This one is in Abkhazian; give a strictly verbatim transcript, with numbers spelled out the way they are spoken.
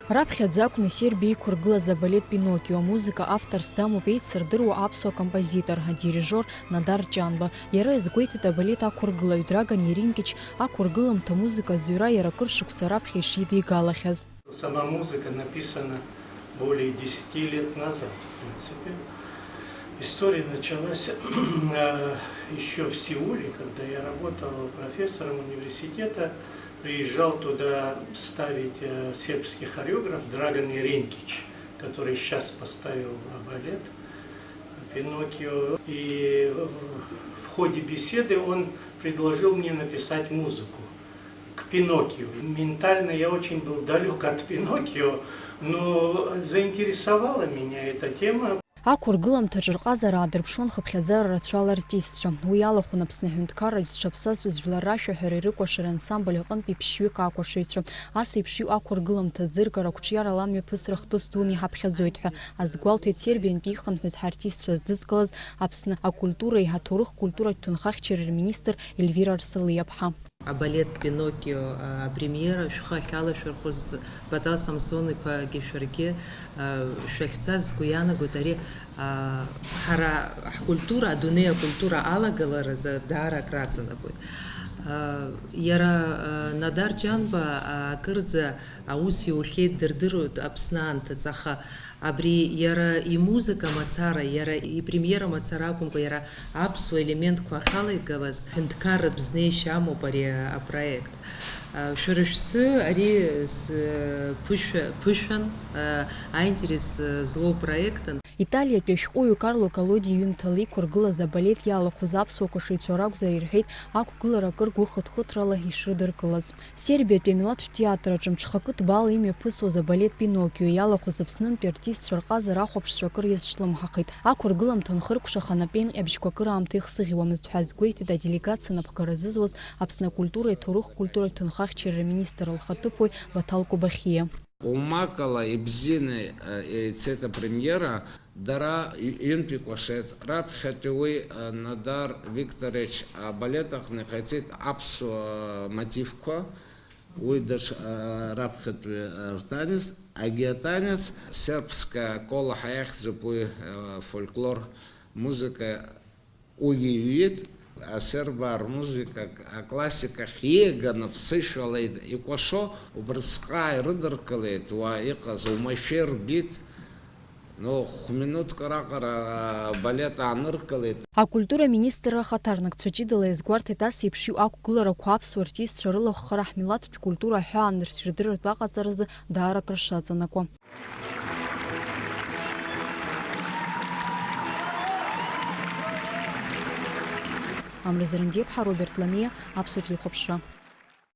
Раԥхьаӡа акәны Сербиа иқәыргылаз абалет Пиноккио амузыка авторс дамоуп еицырдыруа аԥсуа композитор, адирижиор Надар Ҷанба. Иара иазгәеиҭеит абалет ақәыргылаҩ Драган Еринкич ақәыргыламҭа музыка азҩра иара акыр шықәса раԥхьа ишидигалахьаз. Сама музыка написана более десяти лет назад, в принципе. История началась э, еще в Сеуле, когда я работал профессором университета. Приезжал туда ставить э, сербский хореограф Драган Еринкич, который сейчас поставил балет Пиноккио. И в ходе беседы он предложил мне написать музыку к Пиноккио. Ментально я очень был далек от Пиноккио, но заинтересовала меня эта тема. Ақәыргыламҭаҿы рҟазара аадырԥшуан хыԥхьаӡара рацәала артистцәа. Уи алахәын Аԥсны аҳәынҭқарраҿ зҽаԥсазтәыз жәлар рашәаҳәара ирыкәашара ансамбль аҟынтәи ԥшьҩык акәашаҩцәа. Ас еиԥш иҟоу ақәыргыламҭа ӡыргара ақәҿиарала амҩаԥысра хҭыс дуны иҳаԥхьаӡоит ҳәа азгәалҭеит Сербиантәи ихынҳәыз ҳартистцәа здызкылаз Аԥсны акультуреи аҭоурых-культуратә ҭынхахьчареи рминистр Ельвира Арсалиаԥҳа. Абалет Пиноккио, а, апремиера шәхы ахьалашәырхәыз Батал Самсон-иԥагьы шәаргьы, а, шәахьцаз сгәы иаанагоит, ари, а, ҳара ҳкультура, адунеи акультура алагаларазы даара акраҵанакуеит. А, иара, а, Надар Ҷанба, а, акырӡа аус иухьеит, дырдыруеит Аԥсны анҭыҵ, аха Абри иара имузыка мацара, иара ипремиера мацара акәымкәа, иара аԥсуа елементқәа ахьалеигалаз, ҳәынҭқарратә знеишьа амоуп ари апроект. Шәара шәзы ари ԥышәа-, ԥышәан, аинтерес злоу проектын. Италиатәи ашәҟәыҩҩы Карло Колоди иҩымҭала иқәыргылаз абалет иалахәыз аԥсуа кәашаҩцәа ракәзар ирҳәеит, ақәгылара акыр гәыхыҭхыҭрала ишрыдыркылаз. Сербиатәи амилаҭтә театр аҿы мҽхакы ҭбаала имҩаԥысуаз абалет Пиноккио иалахәыз Аԥснынтәи артистцәа рҟазара ахәаԥшцәа акыр иазҿлымҳахеит. Ақәыргыламҭа анхыркәшаха анапеинҟьабжьқәа акыраамҭа ихсыӷьуамызт ҳәа азгәеиҭеит аделегациа напхгара зызуаз Аԥсны акультуреи аҭоурых-культуратә ҭынхахьчареи рминистр лхаҭыԥуаҩ Баҭал Кобахьиа. Умакала ибзианы, э, еицеит апремиера. Дара ҩ-, ҩынтә икәашеит. Раԥхьатәи уи, э, Надар Викторович абалет аҟны иҟаиҵеит аԥсуа мотивқәа. Уи даҽа, э, раԥхьатәи, э, ртанец, агеотанец, сербская кола ҳәа иахьӡуп уи, э, фольклор музыка. Уигьы иҩит, асербаа рмузыка аклассика ахь ииаганы ԥсышәала икәашо убрысҟаа ирыдыркылеит, уа иҟаз оумашәа ирбеит, ну, хә-минуҭк раҟара абалет ааныркылеит. Акультура аминистрра ахаҭарнакцәа ҷыдала иазгәарҭеит ас еиԥш иҟоу ақәгыларақәа аԥсуа артистцәа рылахәхара ҳмилаҭтә культура аҳәаанырцә рдырратә аҟаҵаразы даара акыр шаҵанакуа. Амра Зарандиаԥҳа, Роберт Ламиа, Аԥсуа телехәаԥшра.